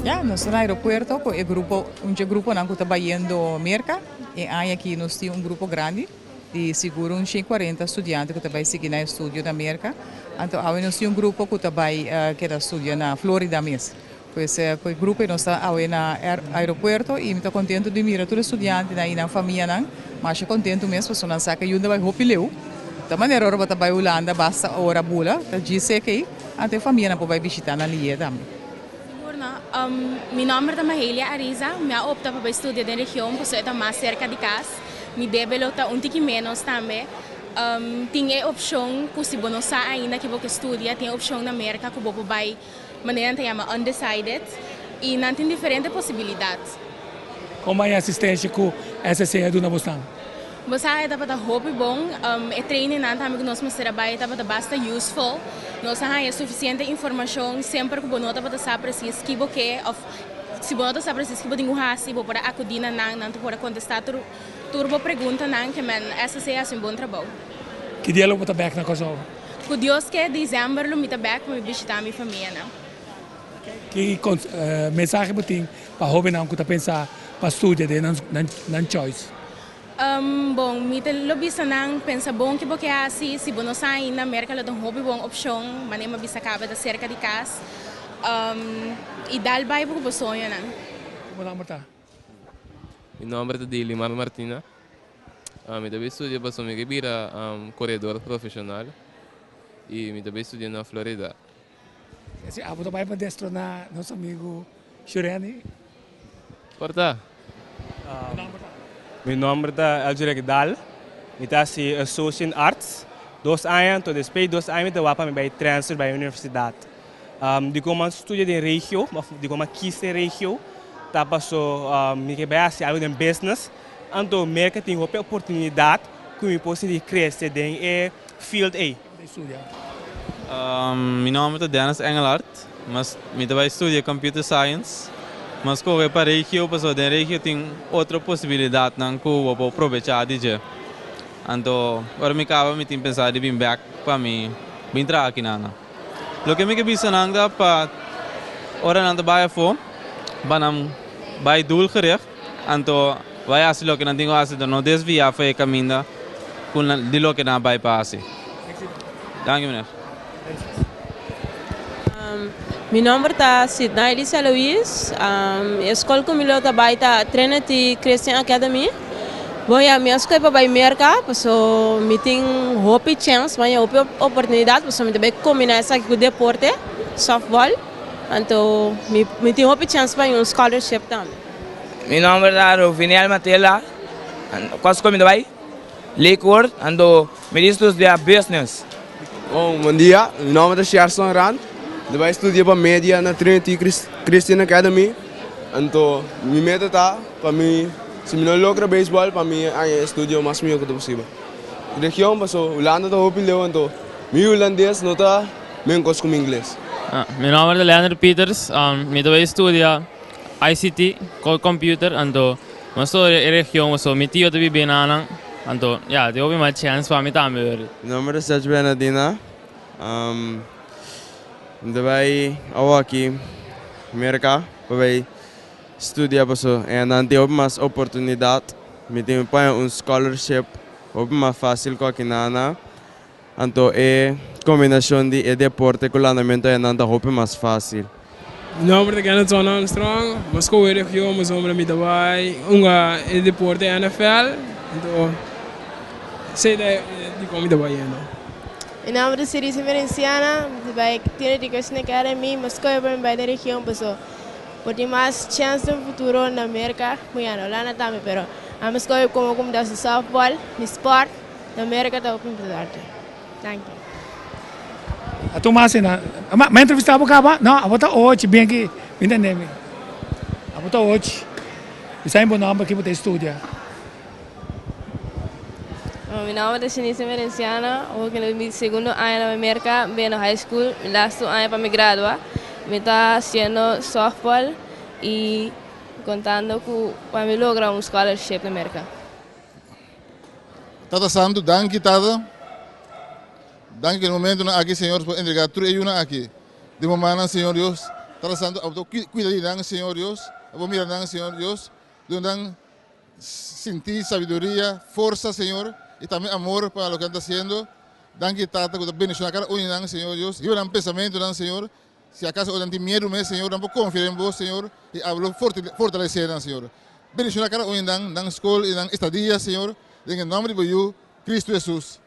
Ya, nos ta na aeropuerto ku e grupo, un dje gruponan ku ta bayendo Merka. E aña aki nos tin un grupo grandi di sigur un shen kuarenta studiante ku ta bai sigui nan estudio na Merka. Anto awe nos tin un grupo ku ta bai keda studia na Florida mes. Pues ku e grupo nos ta awe na aeropuerto i mi ta kontentu di mira tur e studiantenan i nan famianan masha kontentu mes pasobra nan sa ku e yunda bai hopi leu. Ta manera ora bo ta bai Hulanda basta ora bula ta djis seki anto e famianan por bai bishita nan liye tambe. Sigur no. Mi nomber ta Mahelia Ariza. Mi a opta pa bai studia den region pasobra e ta mas serka di kas. Mi debe lo ta un tiki menos tambe. Tin e opshon ku si bo no sa ainda ke bo ke studia tin e opshon na Merka ku bo por bai Manera nan ta yama undecided y nan tin diferente posibilidad. Con bay e asistencia cu SSC a duna bosnan? Bo sa e tabata hopi bon. E trainingnan tambe cu nos mester a bay tabata basta useful. Nos a haya suficiente informacion semper cu bo no tabata sa precies ki bo ke of si bo no ta sa precies ki bo tin cu haci bo por a acudi na nan, nan ta por a contesta tur tur bo preguntanan. Ke men SSC a haci un bon trabou. Ki dia lo bo ta bek na Kòrsou? Ku Dios ke, december lo mi ta bek pa mi bishita mi famianan. Ki mensahe bo tin pa hobennan ku ta pensa pa studia den nan choice? Bon, mi ta lo bisa nan, pensa bon ki bo ke hasi. Si bo no sa ainda, Merka lo ta un hopi bon opshon. Manera mi a bisa kaba ta serka di kas. I dal bai pa ku bo soñonan. Bo nomber ta? Mi nomber ta Delimar Martina. Mi ta bay studia pasobra mi ke bira koredor profeshonal i mi ta bay studia na Florida. Si abo ta bay pa destroná nos amigu Shureni? Por ta. Bo nomber ta? Mi nomber ta Eljurek Daal. Mi ta hasi Associate in Arts dos aña, anto despues di dos aña mi ta wak pa mi bay transfer bay universidat. Dikon mi a studia den regio of dikon mi a kis den regio ta paso mi ke bay hasi algu den business. Anto Merka tin hopi oportunidat ku mi por sigui krese den e field ei. Mi nomber ta Dennis Engelhardt. Mi ta bai studia Computer Science. Mi a skohe pa regio pasobra den regio tin otro posibilidatnan ku bo por probechá di dje. Anto ora mi kaba mi tin pensá di bin bèk pa mi bin traha akinan. Loke mi ke bisa nan ta pa ora nan ta bai afó pa nan bai doelgericht anto bai hasi loke nan tin ku hasi anto no desviá for e kaminda ku nan di loke nan a bai pa hasi. Danki meneer. Mi nomber ta Sidna Elisa Louis. E skol ku mi lo ta bai ta Trinity Christian Academy. Bon ya, mi a skohe pa bai Merka paso mi tin hopi chèns, mi a haña hopi oportunidat paso mi ta bai kombiná esaki ku deporte, sòftbòl. Anto mi mi tin hopi chèns pa haña un scholarship tambe. Mi nòmber ta Rovinel Matela. Kua skol mi ta bai? Lakewood. Anto mi di studia business. Bon, bon dia. Mi nòmber ta Sherson Rand. Mi ta bai studia pa media na Trinity Christian Academy. Anto mi meta ta pa mi, si mi no logra beisbòl, pa mi haña e studio mas mihó ku ta posibel. Region paso Hulanda ta hopi leu anto mi hulandes no ta menkos ku mi ingles. Mi nòmber ta Leander Pieters. Mi ta bai studia ICT, computer, anto mi a studia e region paso mi tio ta biba enanan, anto ya tin hopi mas chèns pa mi tambe. Mi nòmber ta Serge Bernardina. Mi ta bai awaki Merka pa bai studia paso nan tin hopi mas oportunidat. Mi tin paña un scholarship hopi mas facil ku aki nana. Anto e kombinashon di e deporte ku landamentu nan ta hopi mas facil. Mi nomber ta Kennethson Armstrong, mi a skohe region pasobra mi ta bai hunga e deporte NFL, anto esei ta dikon mi ta bai yendo. Mi nomber ta Cirisa Merenciana, mi ta bai Trinity Christian Academy, mi a skohe pa mi bai den region paso. Por tin mas chèns den futuro na Merka, bueno, Hulanda tambe, pero ami skohe komo ku mi ta hasi softball, mi sport na Merka ta hopi importante. Danki. A tuma asina. Ma ma entrevista bo kaba? No, abo ta ochi, bien ki mi tende mi. Abo ta ochi. Bisa mi bo nomber ki bo ta studia. Mi nomber ta Shanice Merenciano, awor ku mi segundo aña na Merka, mi na high school, mi lastu aña pa mi gradua. Mi ta hasiendo softball i kontando ku pa mi logra un scholarship na Merka. Tata Santu, danki Tata. Danki ku e momentunan aki Señor por entrega tur e yunan aki den bo mannan Señor Dios. Tata Santu abo ta kuida di nan Señor Dios, abo mira nan Señor Dios, duna nan sinti sabiduria, forsa Señor y tambe amor pa loke nan ta haciendo. Danki Tata ku ta bendiciona kada un di nan Señor Dios. Hiba nan pensamentonan Señor. Si acaso nan tin miedu mes Señor, nan por confia den bo Señor y abo lo fortalece nan Señor. Bendiciona kada un di nan, nan scol y nan estadia Señor, den e nomber di bo Yu, Cristo Jesus.